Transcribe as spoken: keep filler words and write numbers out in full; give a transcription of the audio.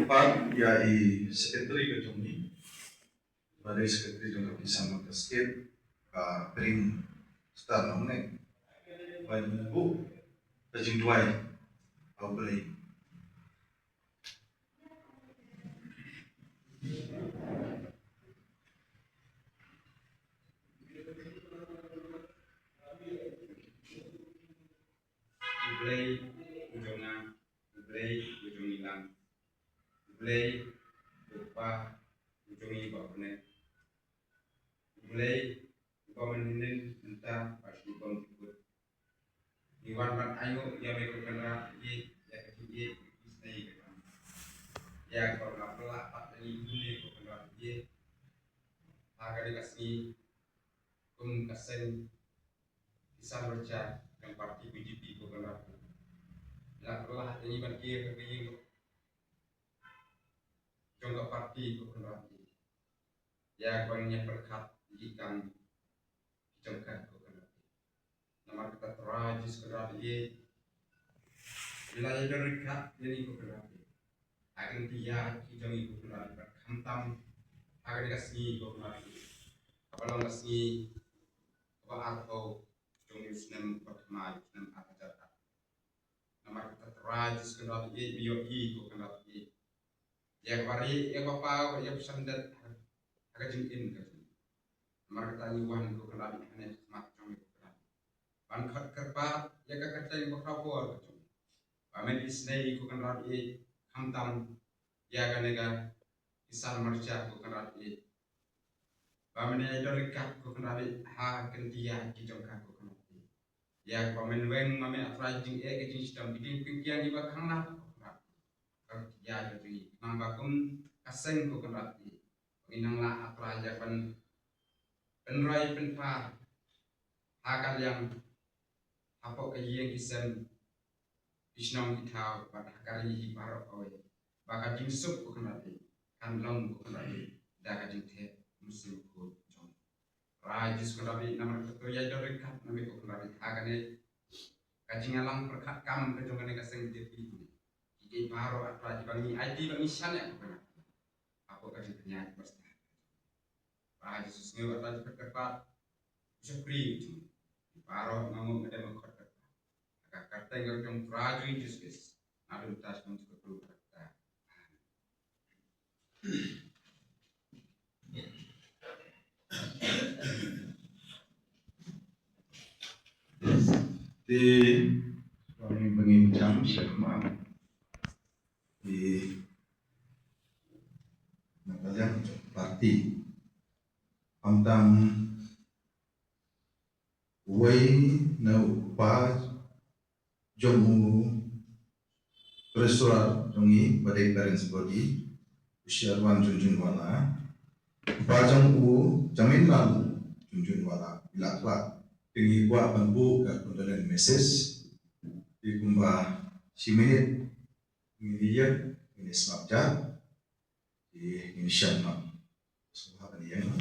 Pat ïa i secretary ka jong ngi, ba dei secretary jong ka Kisan Marcha State, ka Pring Star Nongneng, ba dei buh ka jingduwai ha U Blei. U Blei u jong nga, U Blei u jong ngi lang, U Blei u Kpa u jong ngi ba ha bneng, U Blei uba mynhynnin mynta bad shibun jingkut. Ngi wan ban ainguh ïa me ko Kynrad ïeit, ïa ka jingïeit, ïa ka jingïeit. Ïa kaba nga pynlah pat ïa ngi kumne ko Kynrad ïeit. Ha kane ka sngi kum ka seng Kisan Morcha jong party B J P ko Kynrad ïeit. La pynlah ïa ngi ban kiew ha ka ïing jong ka party ko Kynrad ïeit. Ïa kaba ngin ïa pyrkhat ïa ki kam ki jong ka ko Kynrad ïeit. Namar kata Trai Jisu Kynrad ïeit, phi la ïa don ryngkat ïa ngi ko Kynrad ïeit. Ha kane ka ïing ki jong ngi ko Kynrad ïeit, bad khamtam ha kane ka sngi ko Kynrad ïeit, kaba long ka sngi kaba arphew jong u snem ba thymmai, u snem ar hajar ar. Namar kata Trai Jisu Kynrad ïeit, me ïohi ko Kynrad ïeit. Ïa kaba rieh, ïa kaba paw, ïa kaba shandet ha ka jingim ka jong ngi. Namar kata ngi wan ko Kynrad ïeit hangne ha khmat jong me ko Kynrad ïeit, ban khot kyrpad ïa ka kyrteng bakhraw bor ka jong me, ba men isynei ko Kynrad ïeit, khamtam ïa kane ka Kisan Morcha ko Kynrad ïeit, ba men ïa don ryngkat ko Kynrad ïeit ha kane ka ïing ki jong ka ko Kynrad ïeit. Ïa kaba men weng ma me, A Trai, ha ka jingeh ka jingshitom, ka jingpynkhiah, ïa kaba khanglad ko Kynrad ïeit. Ka jingpynkhiah jong ngi, khnang ba kum ka seng ko Kynrad ïeit, ngin nang lah, A Trai, ïa ban pynroi pynpar ha ka liang, hapoh ka ïing ki sem, ki shnong ki thaw, bad ha ka ri hi baroh kawei, ba ka jingsuk ko Kynrad ïeit kan long ko Kynrad ïeit da ka jingthep mynsiem khuid jong ngi. Trai Jisu Kynrad ïeit, namar kata to ïa don ryngkat ma me ko Kynrad ïeit ha kane ka jingïalang pyrkhat kam ka jong kane ka seng B J P. Kiei kiei baroh, A Trai, kiba ngi aiti, ba ngi shaniah ko Kynrad ïeit, hapoh ka jingpynïaid ba sdang. Trai Jisu, sngew, A Trai, jingkyrpad, u shakri u jong me. Baroh nga nguh, nga dem, nga khot kyrpad ha ka kyrteng ka jong U Trai jong ngi Jisu Khrist. Naduh mynta sha ban sdang, sha katta katta. Te, ba ngin, ba ngin jam shakhmat, te na ka liang jong ka party, khamtam uwei na u kpa jong u treasurer jong ngi, ba dei parents body, u Sharwan Jhunjhunwala, u kpa jong u Jaminlal Jhunjhunwala, u la khlad. Te ngi kwah ban buh ka condolence message. Te kumba shi minit ngin ïa, ngin ïa sngap jar. Te ngin ïa shim noh. Sngewbha ban ïeng.